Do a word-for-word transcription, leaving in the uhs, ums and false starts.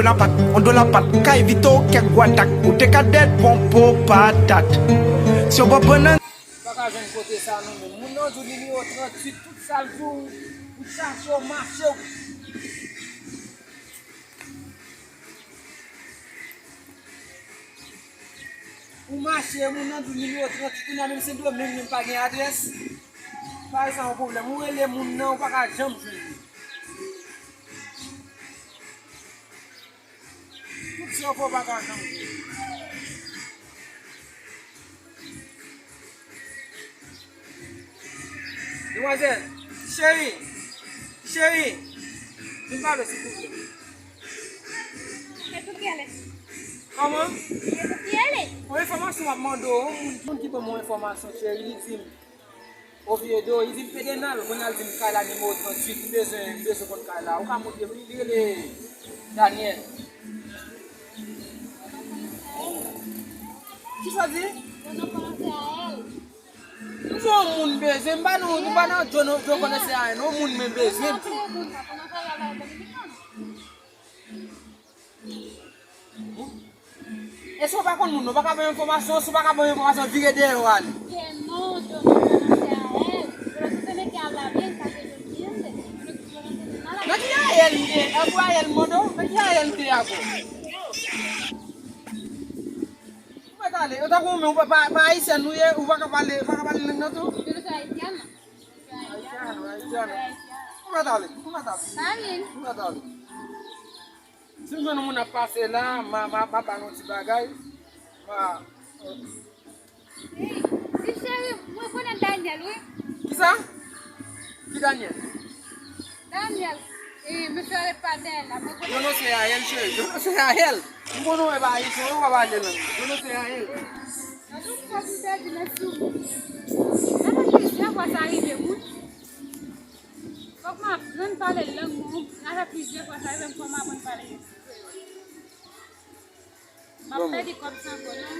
Lapat, on do lapat, ka evite w kèk gwatak, ou te ka dèd pon po patat. Si w pa pran nan. Pa ka jwenn kote sa non, men moun nan di w nimewo tranntuit, tout sa l di w, ou chache w mache w. Ou mache, moun nan di w nimewo tranntuit, kounye a menm Sendomeng menm pa gen adrès. Pa sa yon pwoblèm, ou rele moun nan, ou pa ka janm jwenn li. Tout sa w fè w pa ka janm jwenn. Demwazèl, cheri, cheri, vin pale silvouplè. E pou ki ale? Kòman? E pou ki ale? Yon enfòmasyon m ap mande w, yon moun, moun ki ban m yon enfòmasyon, cheri, li di m, Oviedo, li di m Pedernal, kounye a l di m kay la nimewo tranntuit, m bezwen, m bezwen konn kay la. Ou ka montre m li, li rele Daniel. Kisa w di? M di yon moun bezwen, m pa nan, m pa nan djo, djo konnen se ayen, non, moun men bezwen. E si w pa konn moun, ou pa ka ban m enfòmasyon, si w pa ka ban m enfòmasyon, vire dèyè w ale. Nan ki Ayèl m te? Nan ki Ayèl m te? Nan ki Ayèl m te avè w? Ou mèt ale, yo ta konn men, ou pa, pa, pa ayisyèn nou ye, ou pa ka pale, pa ka pale lang nan tou? Ayisyen, ayisyen. Ou mèt ale, ou mèt ale. Ou mèt ale. Si m jwenn yon moun ap pase la, ma, ma, ma ba l yon ti bagay. Ma. Hey, ti cheri, mwen konnen Daniel, wi. Kisa? Ki Daniel? Daniel. E, mesye a ret pa dèyè la, mwen konnen. Non, non, se Ayèl, cheri. Non, non, se Ayèl. M konnen w pa ayisyen, w pa pale lang. Non, non, se Ayèl. Gade yon fwa m pèdi nan sou. Sa fè plizyè fwa sa rive, moun. Fòk m aprann pale lang mwen. Sa fè plizyè fwa sa rive m, fò m aprann pale kreyòl. M ap pèdi kòb sa ankò, non.